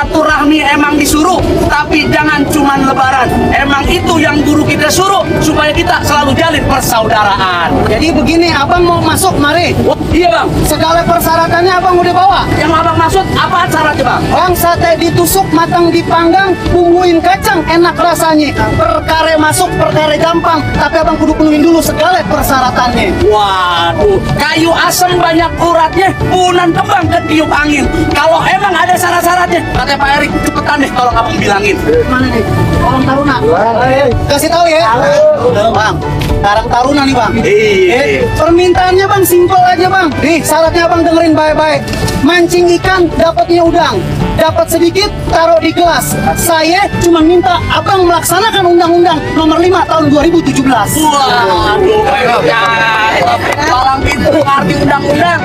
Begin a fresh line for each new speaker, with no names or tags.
silaturahmi emang disuruh, tapi jangan cuman lebaran. Emang itu yang guru kita suruh, supaya kita selalu jalin persaudaraan.
Jadi begini, abang mau masuk, mari.
Oh, iya bang,
Segala persyaratannya abang udah bawa.
yang abang maksud apa syaratnya bang?
Bang, sate ditusuk, matang dipanggang, bumbuin kacang, enak rasanya. Perkara masuk, perkara gampang. Tapi abang kudu penuhin dulu segala persyaratannya.
Waduh, kayu asem banyak uratnya, punan kembang ketiup angin. Kalau emang ada syarat-syaratnya, katanya Pak Erik, cepetan deh tolong abang bilangin.
Mana nih? Orang Taruna. Kasih tahu ya. Bang, Karang Taruna nih bang.
Iya.
Permintaannya bang simpel aja bang. Nih syaratnya abang dengerin baik-baik. Mancing ikan dapatnya udang. Dapat sedikit taruh di gelas. Saya cuma minta abang melaksanakan undang-undang nomor 5 tahun 2017.
Waduh, ya, palang pintu ngerti undang-undang.